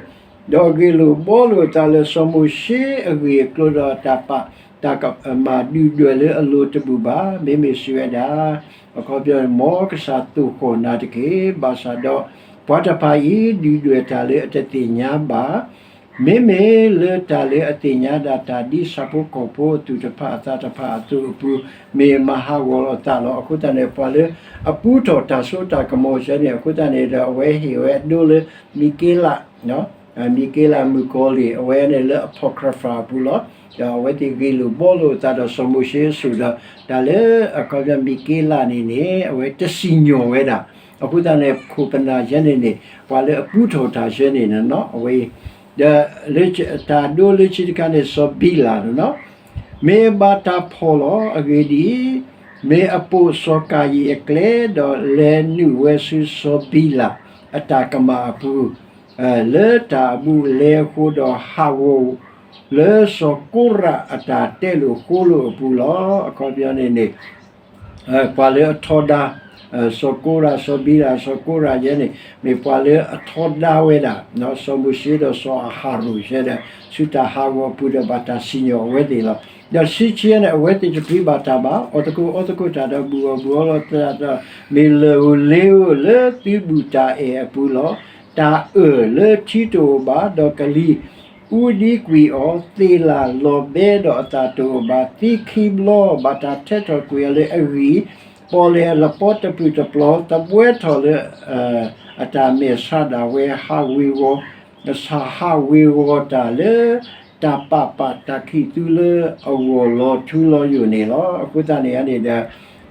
ဂ့ၢ်လိာ်ဘှီလိာ်အသးလၢစီၤမိၤၡ့အဂ့ၢ်အကျိၤဒီးတၢ်ပာ်တၢ်ကမၣ်ဒုၣ်ဒွဲၣ်လၢအလိၤတဘူၣ်ဘၣ်, မ့မ့ၢ်စံးဝဲဒၣ်, အခီပညီ မ်ကစၢ်သိၣ်ဃီၣ်နၤတက့ၢ်. ဘၣ်ဆၣ်ဒီး ပှၤတဖၣ်အံၤ ဒုၣ်ဒွဲၣ်တၢ်လၢအတသ့ၣ်ညါဘၣ် မ့မ့ၢ်လၢတၢ်လၢအသ့ၣ်ညါဒၣ်တၢ်ဒ်ဆၣ်ဖိကီၢ်ဖိအသူၣ်တဖၣ်အသးတဖၣ်အသိးအပူၤ မ့ၢ်မၤဟးဂီၤလီၤအသးလီၤ. အဃိသတးန့ၣ် ပှၤလၢအပူထီၣ်တၢ်စိတၢ်ကမီၤစဲန့ၣ် အဃိသတးန့ၣ်ဒီး အဝဲဟ့ၣ်ဝဲအဒိလၢ မံၤက့လး မံၤက့လးမုၣ်ကီၤလံၢ် အဝဲန့ၣ်လၢအ apocrypha အပူၤလီၤ. ဒီးအဝဲသ့ၣ်ဂ့ၢ်လိာ်ဘှီလိာ်အသးဒီးစီၤမိၤၡ့အစိၤဒီး တၢ်လၢအခီပညီမံၤက့လးန့ၣ်န့ၣ် အဝဲတစံၣ်ညီၣ်ဝဲဒၣ်. အဃိသတးန့ၣ် ခိၣ်ပနၢ်ယဲန့ၣ်န့ၣ် ပှၤလၢအပူထီၣ်တၢ်ယဲန့ၣ်န့ၣ် အဝဲ ဒီး တၢ်ဒိလၢခံတခါန့ၣ် စီၤဘံလးန့ၣ်လီၤ. မ့ၢ်အဘၣ်တၢ်ဖီၣ်လီၤ. အဂ့ၢ်ဒ်အံၤ, မ့ၢ်အပိာ်စီၤကၤယံၣ်အကျဲ ဒီးလဲၤနုာ်ဝဲဆူစီၤဘံလးအတၢ်ကမၣ်အပူၤ လၢတၢ်အဘူးအလဲအဃိဒီး ဟးဂီၤ လၢစီၤကိရးအတၢ်တဲလိာ်ဃိလိာ်အပူၤလီၤ. အခီပညီန့ၣ်န့ၣ် ပှၤလၢအထီဒါ စီၤကိရး စီၤဘံလး စီၤကိရးယဲန့ၣ် မ့ၢ်ပှၤလၢအထီဒါဝဲဒၣ် စီၤမိၤၡ့ဒီးစီၤအၤဟရိၣ်ယဲဒီး ဆူတၢ်ဟးဂီၤအပူၤဒီးဘၣ်တၢ်စံၣ်ညီၣ်အဝဲသ့ၣ်လီၤ. ဒီးဆံဆံန့ၣ် အဝဲသ့ၣ်တပျံၤဘၣ်တၢ်ဘၣ် အီၣ်သကိးအီသကိးတၢ်ဒီးဘူၣ်အီၣ်ဘုအီလီၤသးဒီး မ့ၢ်လၢၢ်ဧိၤလ့ဧိၤလၢသုဘူၣ်တၢ်အဲၣ်အပူၤလီၤ. တၢ်အၢၣ်လၢထံတအိၣ်ဘၣ် ဒီးကလံၤအူဒံကွံာ်အီၤ သ့ၣ်လၣ်လီၤဘဲဒီးအသၣ်တအိၣ်ဘၣ် သံခံဘျီ ဘၣ်တၢ်ထဲထီၣ်ကွံာ်အီၤလၢအဂံၢ် ပီၣ်လဲၣ်လပီတပျုာ်တပျီၤ သဘှဲထီၣ်လၢ အတၢ်မဲာ်ဆှးဒၣ်ဝဲ ဟးဝ့ၤဝီၤ ဆၣ်ဟးဝ့ၤဝီၤတၢ်လၢ တၢ်ပာ်ပာ်တၢ်ခံးသူလၢအဂီၢ်လီၤထူလီၤယိာ်န့ၣ်လီၤ. အဃိသတးန့ၣ်န့ၣ်ဒီး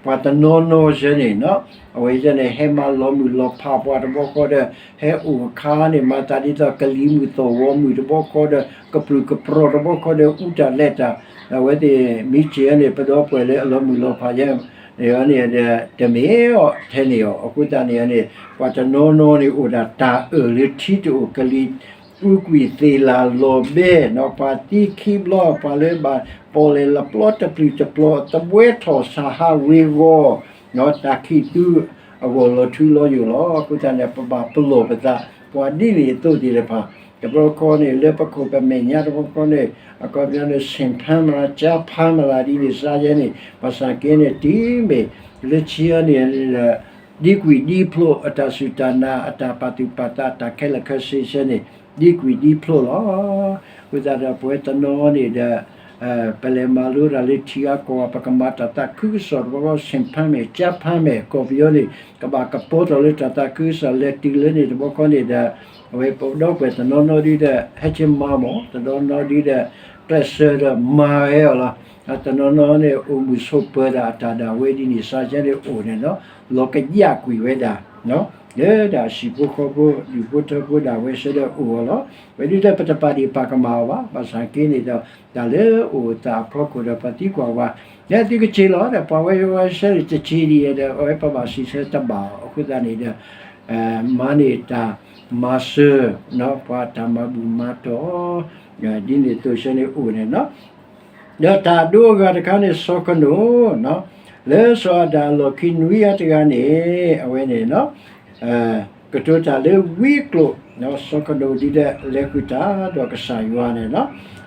ပှၤတနီၤနီၤယဲန့ၣ် အဝဲယဲန့ၣ် ဟဲမၤလီၤမုၢ်လီၤဖးပှၤတဘျီဃီဒီး ဟဲအိၣ်အခါန့ၣ် မၤသးဒ်သိးကလံၤမုၢ်သီၣ်ဝီမုၢ်တဘျီဃီဒီး ကပြုၢ်ကပြီၤတဘျီဃီဒီး အူတၢ်လဲၤတၢ် အဝဲသ့ၣ်မ့ၢ်စ့ၢ်န့ၣ် ပဒီပုၢ်ဝဲၢ်လၢအလီၤမုၢ်လီၤဖးယဲန့ၣ် တမ့ၢ်အီၤထဲန့ၣ်အီၤ. အဃိသတးန့ၣ်န့ၣ် ပှၤတနီၤနီၤန့ၣ် အိၣ်ဒၣ်တၢ်အၢၣ်လၢထံတအိၣ် ကလံၤအူကွံာ်သ့ၣ်လၣ်လီၤဘဲ ပှၤသံခံဘျီ ပှၤလၢဘၣ်ပီၣ်လဲၣ်လပျီတပျုာ်တပျီၤ သဘှဲထီၣ်ဆၣ်ဟးဝ့ၤဝီၤ တၢ်ခံးသူအဂီၢ်လီၤထူလီၤယိာ်လီၤ. အဃိသတးန့ၣ် ပဘၣ်ပလီၢ်ပသး ပှၤဒ်န့ၣ်အသိးသ့ၣ်တဖၣ် တဘျီခီန့ၣ် လၢပခိၣ်ပမဲာ်ညါတဘျီခီန့ၣ် အခီပညီန့ၣ် ဆ့ၣ်ဖးမးလၢ ကၠါဖးမးလၢဒ်န့ၣ်စါယဲန့ၣ် ဘၣ်ဆၣ်က့န့ၣ် တုၤမ့ၢ်လၢခံန့ၣ် ဒ်ကွံာ်ဒ်ဖျိး အတၢ်စူၢ်တၢ်နာ် အတၢ်ပာ်သူၣ်ပာ်သး တၢ်ခဲလၢာ်ခဲဆ့ဆဲန့ၣ် ဒ်ကွံာ်ဒ်ဖျိးလီၤ. အဃိသတးဒီး ပဝဲတနီၤန့ၣ်ဒီး ပလဲၤမၤလိတၢ်လၢထံဂၤကီၢ်ဂၤ ပကမၤတၢ်သးခုကစီၣ်တဘျီဘျီ ဆ့ၣ်ဖးမဲာ် ကၠါဖးမဲာ် ကီၢ်ပယီၤန့ၣ် ကဘၣ်ကပီၤထီၣ်လၢတၢ်သးခုကစီၣ် လဲၤတုၤလၢန့ၣ်တဘျီခီန့ၣ်ဒီး အဝဲပဒီပုၢ်ဝဲၢ်တနီၤနီၤဒ်ဒီး ဟဲက့ၤမၤမၢ် တနီၤနီၤဒ်ဒီး ကျဲးစၢးဒီးမၤဝဲအီၤလီၤ. တနီၤနီၤန့ၣ် အိၣ်မုာ်ဆိးပၢၤဒၣ်အတၢ်ဒၣ်ဝဲဒ်န့ၣ်စါယဲန့ၣ်အိၣ်န့ၣ်နီၤ လီၤကယာ်ကွံာ်ဝဲဒၣ် လၢဒၣ်ဟံၣ်ဖိဃီဖိ ဒူၣ်ဖိထၢဖိဒၣ်ဝဲဆၢဒီးအိၣ်အီၤလီၤ. ဝဲဒ်ဒီးပတပာ်ဒံးပာ်ကမၣ်အီၤဘၣ်. ဘၣ်ဆၣ်က့န့ၣ်ဒီး တၢ်လၢအိၣ်အသးအဖီခိၣ်ဒီးပှၤသံကွၢ်ဝဲ လၢသုကဆ့လီၤဒီး ပှၤဝဲယွၤဝဲဆၢန့ၣ်တဆံးဒံးဒီး အဝဲပဘၣ်စံးဆၢတဘၣ်အီၤ အဃိသတးန့ၣ်ဒီး မၤန့ၢ်တၢ်မၤစၢၤ ပှၤတၢ်မၤဘူၣ်မၤတီၢ် ဒ်န့ၣ်အသိးဆၢန့ၣ်အိၣ်န့ၣ်နီၤ. ဒီးတၢ်အဒိအဂၤတခါန့ၣ် စီၤကနိာ် လၢစီၤအၤဒၣ်အလီၢ်ခံနွံဂၤတဂၤန့ၣ် အဝဲန့ၣ် ကတိၤတၢ်လၢဝံကျိာ် စီၤကနိာ်ဒ်ဒီးလဲၤဃုာ်တၢ်ဒီးကစၢ်ယွၤန့ၣ်လီၤ.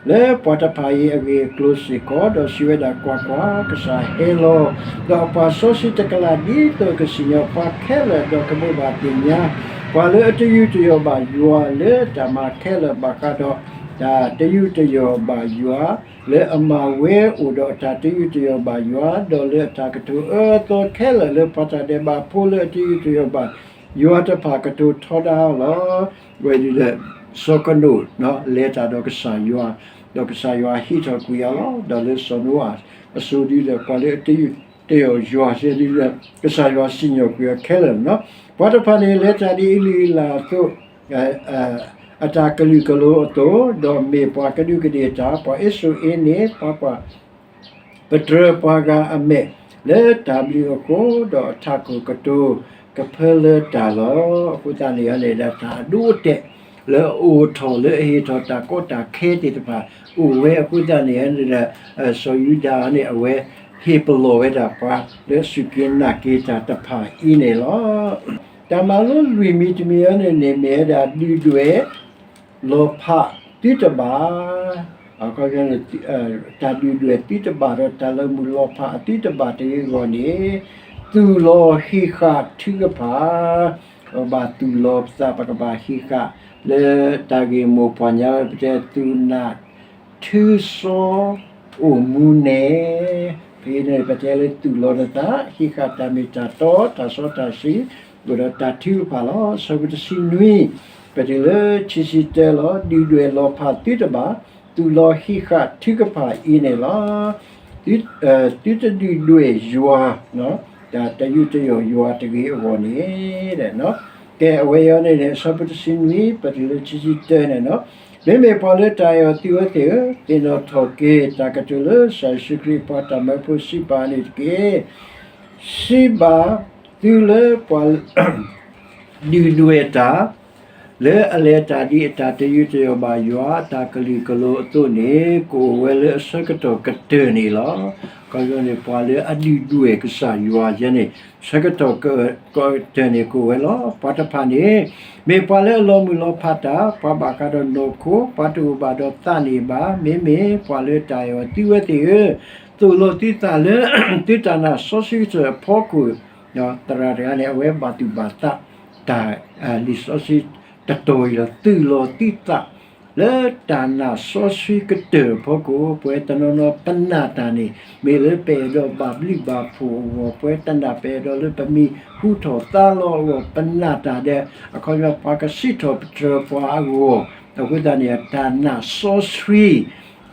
လၢပှၤတဖၣ်အံၤအဂ့ၢ်အကျိၤစ့ၢ်ကီး ဒီးစံးဝဲဒၣ် ကွၢ်ကွၢ်, ကစၢ်ဟဲလီၤ ဒီးအပှၤစီဆှံတကလး ဒ်သိးကစံၣ်ညီၣ်ပှၤခဲလၢာ် ဒီးကဘိးဘၣ်သ့ၣ်ညါ ပှၤလၢအတယူးတယီၣ်ဘၣ်ယွၤ လၢတၢ်မၤခဲလၢာ်ဘၣ်ဃးဒီး တၢ်တယူးတယီၣ်ဘၣ်ယွၤ လၢအမၤဝဲအိၣ်ဒီးအတၢ်တယူးတယီၣ်ဘၣ်ယွၤ ဒီးလၢအတၢ်ကတိၤအၢအသီခဲလၢာ် လၢပှၤတၢ်ဒဲးဘးဖိလၢအတယူးတယီၣ်ဘၣ်ယွၤတဖၣ်ကတိၤထီဒါလီၤ. ဝဲဒ်ဒီး စီၤကနိာ် လဲၤတၢ်ဒီးကစၢ်ယွၤ, ဒီးကစၢ်ယွၤဟံးထီၣ်ကွံာ်အီၤလီၤ. ဒီးလၢစီၤနိအၤအစိၤဒ်ဒီး ပှၤလၢအတယူးတယီၣ်ယွၤသ့ၣ်ဒ်ဒီး ကစၢ်ယွၤစံၣ်ညီၣ်ကွံာ်အီၤခဲလၢာ်န့ၣ်လီၤ. ပှၤတဖၣ်န့ၣ် လဲၤတၢ်ဒ်အလုၢ်အလၢ်အသိး အတၢ်ကလုာ်ကလိၤအသိး, ဒီးမ့ၢ်ပှၤကဒူးကဒ့ၣ်တၢ်, ပှၤအ့စိၣ်အ့န့ၣ် ပှၤကွၢ် ပတြၢၤပှၤဂၤအမဲာ် လၢတၢ်ဘျုးအဃိ, ဒီးအထးခိၣ်ကတိၤကဖၢလၢတၢ်လီၤ. အဃိသတးန့ၣ်န့ၣ်ဒီး တၢ်အဒိအတဲာ် လၢအအိၣ်ထီၣ်လၢအဟ့ၣ်ထီၣ်တၢ်ကီတၢ်ခဲသ့ၣ်တဖၣ် အိၣ်ဝဲအဃိသတးန့ၣ်န့ၣ်ဒီး စီၤယူဒၤန့ၣ် အဝဲဟ့ၣ်ပလီၢ်ဝဲဒၣ်ပှၤ လၢအစူၢ်က့ၤနာ်က့ၤတၢ်တဖၣ်အံၤန့ၣ်လီၤ. တၢ်မၤလိလွံၢ်မံၤတမံၤအံၤန့ၣ်န့ၣ် မ့ၢ်ဝဲဒၣ်ဒုၣ်ဒွဲၣ် လီၤဖးသုတဘၣ်, တၢ်ဒုၣ်ဒွဲၣ်သုတဘၣ်ဒီး တၢ်လၢမုၢ်လီၤဖးအသုတဘၣ်တဂ့ၤအဂီၢ်န့ၣ်, သူၣ်လီၤဟံးဃာ်ထုကဖၣ်, ပဘၣ်သူၣ်လီၤပသး ပကဘၣ်ဟံးဃာ် လၢတၢ်ဂ့ၢ်မိၢ်ပှၢ်ညါဝဲ ပတဲသူၣ်နၢ် ထုစီ အိၣ်မူန့ၣ်, ဖဲန့ၣ်ပတဲလၢသူၣ်လီၤနသး ဟံးဃာ်တၢ်မ့ၢ်တၢ်တီ တၢ်စီတၢ်ဆှံ အိၣ်ဒီးတၢ်ထုကဖၣ်လီၤ. အဆၢဖိတဆံနွံ ပတုၤလၢခံဆံတၢလီၤ. ဒုၣ်ဒွဲၣ်လီၤဖးသုတဘၣ်, သူၣ်လီၤဟံးဃာ်ထုကဖၣ်အံၤန့ၣ်လီၤ. သုတဒုၣ်ဒွဲၣ်ယွၤ, တၢ်တယူးတယီၣ်ယွၤတဂ့ၤအဂီၢ်န့ၣ်, ကဲ အဝဲအံၤန့ၣ်န့ၣ် အဆၢဖိတဆံနွံ ပတုၤလၢခံဆံတၢန့ၣ်လီၤ. မ့မ့ၢ်ပှၤလၢတၢ်အဲၣ်အီၤသုဝဲသ့ၣ်ဧၢ, သ့ၣ်နီၣ်ထီၣ်က့ၤတၢ်ကတိၤလၢကစၢ်ယ့ၣ်ၡူးခရံာ်ပှၤတၢ်မၢဖိစံးဘၣ်န့ၣ်တက့ၢ်. စံးဘၣ်သုလၢပှၤ ဒုၣ်ဒွဲၣ်တၢ်, လၢအလဲၤတၢ်ဒ်အတၢ်တယူးတယီၣ်ဘၣ်ယွၤ အတၢ်ကလုာ်ကလိၤအသိးန့ၣ် ကအိၣ်ဝဲလၢအဆၢကတီၢ်ကတၢၢ်န့ၣ်လီၤ. ခီဖျိန့ၣ် ပှၤလၢအဒုၣ်ဒွဲၣ်ကစၢ်ယွၤယဲန့ၣ် ဆၢကတီၢ်ကတၢၢ်န့ၣ်ကအိၣ်ဝဲလီၤ. ပှၤတဖၣ်န့ၣ် မ့ၢ်ပှၤလၢအလီၤမုၢ်လီၤဖးတၢ်, ပှၤဘၣ်ဃးဒီးနီၢ်ခိ, ပှၤတအိၣ်ဘၣ်ဒီးသးန့ၣ်ဘၣ်. မ့မ့ၢ်ပှၤလၢတၢ်အဲၣ်အီၤသုဝဲသ့ၣ်ဧၢ, သိၣ်လီၤသုသးလၢ သုတၢ်နာ်စီဆှံကတၢၢ်အဖီခိၣ်, သရၣ်တဂၤန့ၣ် အဝဲဘၣ်သူၣ်ဘၣ်သး တၢ်လံာ်စီဆှံတတီၤအံၤလီၤ. သုၣ်လီၤသုသး လၢတၢ်နာ်စီဆှံကတၢၢ်အဖီခိၣ်, ပဝဲတနီၤနီၤပနာ်တၢ်န့ၣ် မ့ၢ်လၢပအဲၣ်ဒိးဘၣ်ဘျုးဘၣ်ဖှိၣ်အဂီၢ်, ပဝဲတနာ်ပအဲၣ်ဒိးလၢပမံၤဟူထီၣ်သါလီၤအဂီၢ်, ပနာ်တၢ်ဒီး အခီပညီပှၤကစံးထီၣ်ပတြၢၤပှၤအဂီၢ်, အဃိသတးန့ၣ် တၢ်နာ်စီဆှံ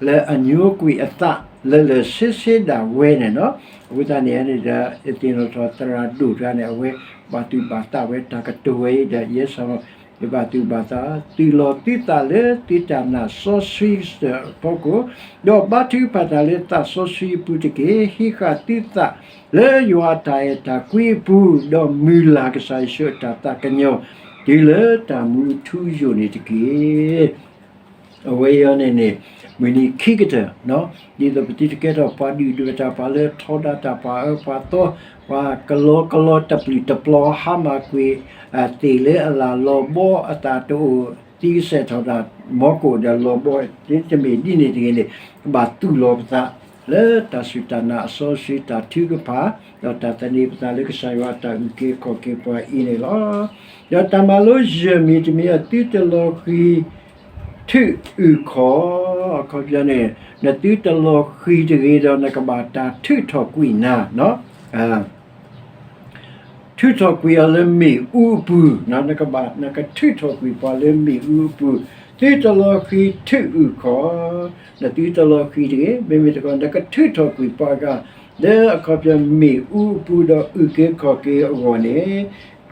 လၢအညိကွံာ်အသးလၢလၢဆ့ဆ့ဒၣ်ဝဲန့ၣ်လီၤ. အဃိသတးန့ၣ်န့ၣ်ဒီး ယသ့ၣ်နီၣ်ထီၣ်သရၣ်ဒိၣ်တဂၤန့ၣ် အဝဲဘၣ်သူၣ်ဘၣ်သးဝဲတၢ်ကတိၤဝဲအံၤဒီး ယဲစ့ၢ်ကီး ယဘၣ်သူၣ်ဘၣ်သး, သုၣ်လီၤသုသးလၢသုတၢ်နာ်စီဆှံကတၢၢ်အဖီခိၣ်, ဒီးဘါထုကဖၣ်တၢ်လၢသးစီဆှံအပူၤတက့ၢ်. ဟံးဃာ်သုသးလၢယွၤအတၢ်အဲၣ်တၢ်ကွံအပူၤ, ဒီးမုၢ်လၢ်ကစၢ်ယ့ၣ်ၡူးအတၢ်သးကညီၤ တုၤလၢတၢ်မူထူယိာ်န့ၣ်တက့ၢ်. အဝဲအံၤန့ၣ်န့ၣ် မုၢ်နံၤခံကတၢၢ်, ဒ်သိးပသုတကဲထီၣ်ပှၤဒုၣ်ဒွဲၣ်တၢ် ပှၤလၢထီဒါတၢ် ပှၤအၢပှၤသီ, ပှၤကလီကလီတပျုာ်တပျီၤ ဟါမၢ်ကွံာ် သ့ၣ်လၢအလၣ်လီၤဘီအသးတအိၣ် သံကစဲးထီၣ်တၢ် မီကိၣ်ဒီးလီၤဘီ တမ့ၢ်ဒ်န့ၣ်တဂ့ၤန့ၣ် ကဘၣ်သူၣ်လီၤပသး လၢတၢ်စူၢ်တၢ်နာ်အစီဆှံ တၢ်ထုကဖၣ် ဒီးတၢ်သန့ၤပသးလၢကစၢ်ယွၤအတၢ်အုၣ်က့ၤခီၣ်က့ၤပှၤအံၤန့ၣ်လီၤ. ဒီးတၢ်မၤလိယဲၢ်မံၤတမံၤအံၤ သုတလီၤဃံၤ ထုးအုၣ်ခီၣ်, အခီပညီန့ၣ် နသုတလီၤဃံၤတဂ့ၤဒီး နကဘၣ်တၢ်ထုးထီၣ်ကွံာ်နၤ, ထုးထီၣ်ကွံာ်အီၤလၢမ့ၣ်အူအပူၤ, နကဘၣ် နကထုးထီၣ်ကွံာ်ပှၤလၢမ့ၣ်အူအပူၤ, သုတလီၤဃံၤထုးအုၣ်ခီၣ်, နသုတလီၤဃံၤတဂ့ၤ, မ့မ့ၢ်တခီ နကထုးထီၣ်ကွံာ်ပှၤဂၤ လၢအခီပညီမ့ၣ်အူအပူၤဒီးအုၣ်က့ၤခီၣ်က့ၤအဂီၢ်န့ၣ်,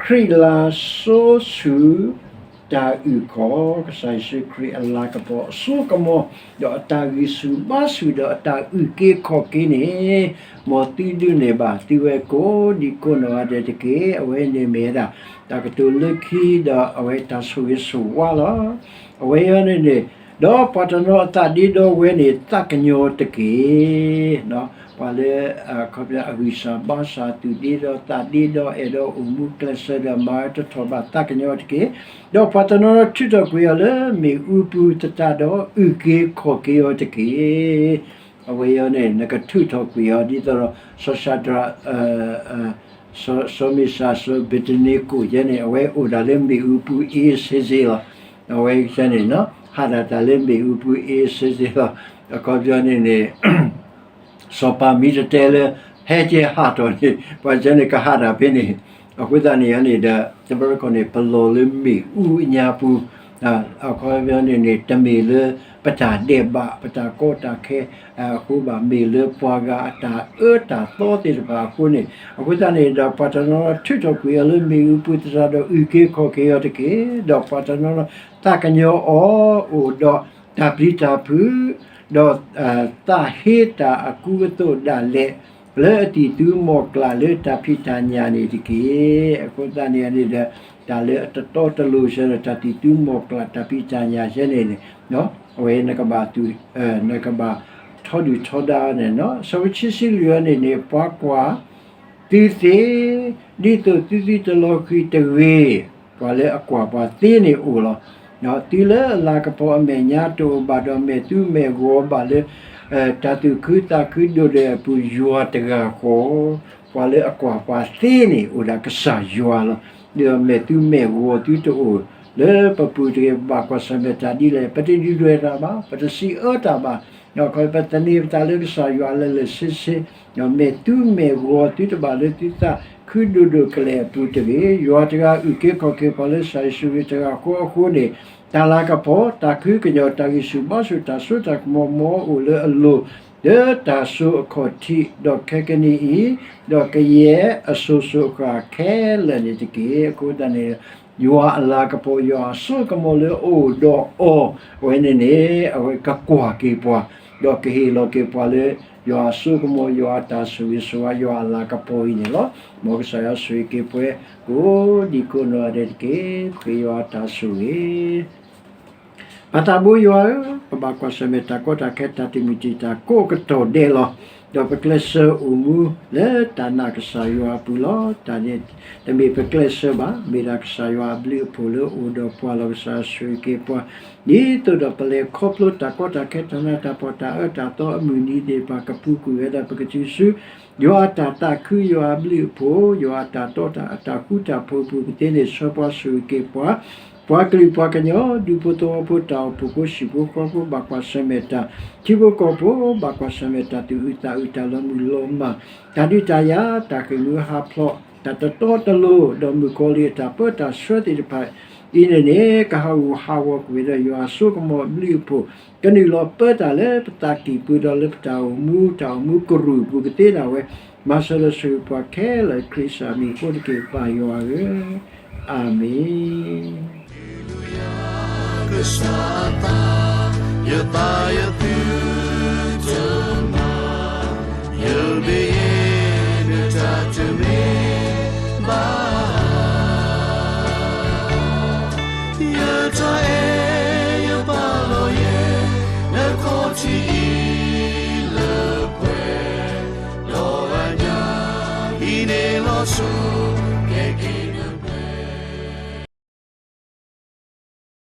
ခရံာ်လၤစိဆူၣ် တၢ်အုၣ်ခီၣ်, ကစၢ်ယ့ၣ်ၡူးခရံာ်အလၤကပီၤအစိကမီၤ, ဒီးအတၢ်ဂံၢ်ဆူၣ်ဘါဆူၣ်ဒီးအတၢ်အုၣ်က့ၤခီၣ်က့ၤန့ၣ်, မ်သုဒုးနဲၣ်ဘၣ်သုဝဲကိးဒံကိးနီၢ်ဂၤဒဲးတက့ၢ်. အဝဲန့ၣ်မ့ၢ်ဝဲဒၣ် တၢ်ကတိၤလၢခံဒီးအဝဲတၢ်ဆိၣ်ဂ့ၤဆိၣ်ဝါလီၤ. အဝဲအံၤန့ၣ်န့ၣ်, ဒီးပှၤတနီၤအသးဒ့ဒီဝဲန့ၣ် သးကညီၤတက့ၢ်. ပှၤလၢ အခီပညီအဂံၢ်စၢ်ဘါစၢ် သူၣ်ဒ့ဒီသးဒ့ဒီ အဲၣ်ဒိးအိၣ်မူကျဲးစၢးဒီးမၤတထီၣ်ဘၣ် သးကညီၤတက့ၢ်. ဒီးပှၤတနီၤနီၤထုးထီၣ်ကွံာ်အီၤလၢမ့ၣ်အူပူၤသတးဒီး အုၣ်က့ၤခီၣ်က့ၤအီၤတက့ၢ်. အဝဲအံၤန့ၣ် နကထုးထီၣ်ကွံာ်အီၤ ဒ်သိးဒီး စီၤၡၤဒြး စီၤ စီၤမ့ၡး စီၤအဘ့းနကိၤယဲန့ၣ် အဝဲအိၣ်ဒၣ်လၢမ့ၣ်အူပူၤအ့စ့စ့လီၤ. အဝဲန့ၣ် ဟးဒၣ်တၢ်လၢမ့ၣ်အူပူၤအ့စ့စ့လီၤ. အခီပညီန့ၣ်န့ၣ် စီၤပၤမံတတဲလၢ ဟဲကဲဟးထီၣ်န့ၣ် ပှၤကဲန့ၣ်ကဟးဒၣ်ဖဲန့ၣ်. အဃိသတးန့ၣ်န့ၣ်ဒီး တဘျီတခီၣ်န့ၣ် ပလီၢ်လၢမ့ၣ်အူအညါပူၤ အခီပညီန့ၣ်န့ၣ် တမ့ၢ်လၢပတၢ်ဒဲးဘး ပတၢ်ကီတၢ်ခဲအဃိဘၣ်, မ့ၢ်လၢပှၤဂၤအတၢ်အၢတၢ်သီသ့ၣ်တဖၣ်အဃိန့ၣ်, အဃိသတးန့ၣ်ဒီး ပှၤတနီၤနီၤထုးထီၣ်ကွံာ်အီၤလၢမ့ၣ်အူပူၤသတးဒီး အုၣ်က့ၤခီၣ်က့ၤအီၤတက့ၢ်. ဒီးပှၤတနီၤနီၤသးကညီၤအီၤ အိၣ်ဒီးတၢ်ပျံၤတၢ်ဖုး ဒီး သးဟ့တၢ်အကူအသိးဒၣ်လဲာ် လၢအတံၤသူမီၢ်ကျၢ်လၢတၢ်ဖံးတၢ်ညၣ်န့ၣ်တက့ၢ်. အဃိသတးန့ၣ်န့ၣ်ဒီး တၢ်လၢအတတီတလိၤဆၢဒီး တၢ်တံၤသူမီၢ်ကျၢ်တၢ်ဖံးတၢ်ညၣ်ဆၢန့ၣ်န့ၣ်, အဝဲနကဘၣ်သူၣ် နကဘၣ်ထီဒုၣ်ထီဒါန့ၣ်, စီၤဝံဆံဆံလွံၢ်အီၤန့ၣ်န့ၣ် ပှၤကွၢ် သုသ့, ဒ်သိးသုသုတလီၤဃံၤတဂ့ၤ, ပှၤလၢအကွၢ်ပှၤသ့န့ၣ်အိၣ်လီၤ. သုလၢအလၤကပီၤအမဲာ်ညါတအိၣ်ဘၣ်ဒီး မဲာ်သူမဲာ်ဂီၤဘၣ်လၢ တၢ်သူၣ်ခုသးခုဒိၣ်ဒိၣ်အပူၤ ယွၤတဂၤဃီ, ပှၤလၢအကွၢ်ပှၤသ့န့ၣ် အိၣ်ဒၣ်ကစၢ်ယွၤလီၤ. ဒီးမဲာ်သူမဲာ်ဂီၤသုတအိၣ်လၢပပူၤတဂ့ၤ, ပဘၣ်ကွၢ်ဆၢၣ်မဲာ်တၢ်ဒ်လဲၣ်, ပတဒုၣ်ဒွဲၣ်တၢ်ဘၣ်, ပတစံးအၢတၢ်ဘၣ်, ခီပသန့ၤပသးလၢကစၢ်ယွၤလၢာ်လၢာ်ဆ့ဆ့, ဒီးမဲာ်သူမဲာ်ဂီၤသုတဘၣ်လၢသုသးခုဒိၣ်ဒိၣ်ကလဲာ်အပူၤတဂ့ၤ, ယွၤတဂၤအုၣ်က့ၤခီၣ်က့ၤပှၤလၢကစၢ်ယ့ၣ်ၡူးခရံာ်တဂၤဃီအဃိန့ၣ်, တၢ်လၤကပီၤ, တၢ်ခုကညီၤ, တၢ်ဂံၢ်ဆူၣ်ဘါဆူၣ်, တၢ်စိတၢ်ကမီၤမီအိၣ်လၢအလိၤ, လၢတၢ်စိအခီၣ်ထံး, ဒီးခဲကနံၣ်အံၤ, ဒီးကယဲၢ်အစိၤစိၤအဃၣ်ခဲလၢာ်န့ၣ်တက့ၢ်. အဃိသတးန့ၣ် ယွၤအလၤကပီၤ, ယွၤအစိကမီၤလၢအအိၣ်ဒီးအီၤ, အဝဲန့ၣ်န့ၣ် အဝဲကကွၢ်က့ၤပှၤ, ဒီးကဟ့ၣ်လီၤက့ၤပှၤလၢ ယွၤအစိကမီၤ, ယွၤအတၢ်ဆိၣ်ဂ့ၤဆိၣ်ဝါ, ယွၤအလၤကပီၤအံၤန့ၣ်လီၤ. မ်ကစၢ်ယွၤဆိၣ်ဂ့ၤက့ၤပှၤကိးဒံကိးနီၢ်ဂၤဒဲးတက့ၢ်. ပဃ့ယွၤအတၢ်ဆိၣ်ဂ့ၤ ပၢ်သးဘိယွၤဧၢ, ပဘၣ်ကွၢ်ဆၢၣ်မဲာ်တၢ်ကီတၢ်ခဲ တၢ်တမုာ်တံာ်တာ်ကိးကတီၢ်ဒဲးလီၤ. ဒီးပကျဲးစၢးအိၣ်မူလၢတၢ်နာ်ကစၢ်ယွၤအပူၤလီၤ. တၢ်န့ၣ်တမ့ၢ်ပကျဲးစၢးဘၣ်, မ့ၢ်ဒၣ်ကစၢ်ယွၤအဘျုးအဖှိၣ်လၢအိၣ်ဒီးပှၤလီၤ. ကစၢ်ဆိၣ်ဂ့ၤက့ၤပှၤ ဒ်သိးဒီးပလဲၤခီဖျိတၢ်ကီတၢ်ခဲ တၢ်နးတၢ်ဖှီၣ် တၢ်အၢတၢ်သီအမုၢ်နံၤသ့ၣ်တဖၣ် ကပူၤကွံာ်ဝဲဒၣ် ပကတုၤဆူ ယွၤအတၢ်သးခု, ယွၤအဘျုးအဖှိၣ်, ယွၤအတၢ်တီတၢ် အတၢ်ဃူတၢ်ဖိးအပူၤကသ့န့ၣ် ဆှၢပှၤဆိၣ်ဂ့ၤက့ၤပှၤ ပှၤကလုာ်ပှၤကညီ ဒူဖိသဝီဖိ တၢ်အိၣ်ဖှိၣ်ဖိ ဟံၣ်ဖိဃီဖိ ဘၣ်ကွၢ်ဆၢၣ်မဲာ်တၢ် ထံဖိကီၢ်ဖိ ဘၣ်ကွၢ်ဆၢၣ်မဲာ်တၢ်သူၣ်အုးသးအုး တၢ်လီၤမုၢ်လီၤမၢ် တၢ်ဒုးတၢ်ယၤ တၢ်ဃ့ၢ်မှံဟးဖျိး တၢ်တတီတလိၤ ဒီးမုၣ်ကီၤလံၢ်အတၢ်ပၢတၢ်ဆှၢသ့ၣ်တဖၣ်အံၤန့ၣ်န့ၣ် ကဟးဂူာ်ဟးဂီၤကွံာ်ဒီး ယွၤအစိကမီၤအဘျုးအဖှိၣ် ကနုာ်လီၤပၢတၢ်လၢပသးကံၢ်ပူၤ ဒီးလၢပတၢ်အိၣ်မူ တၢ်အိၣ်မူကရူၢ်ပူၤကသ့ဒၣ်ဝဲ မၤစၢၤဒီးဆိၣ်ဂ့ၤပှၤခဲလၢာ် ခရံာ်ကစၢ်မံၤအဃိတက့ၢ် ပၢ်ယွၤဧၢ, အၤမ့ၣ်. ကစၢ်အသး ယသးယသုတမၤ ယဘျုးယဲ နတၢ်တမ့ၢ်ဘၣ် ယတၢ်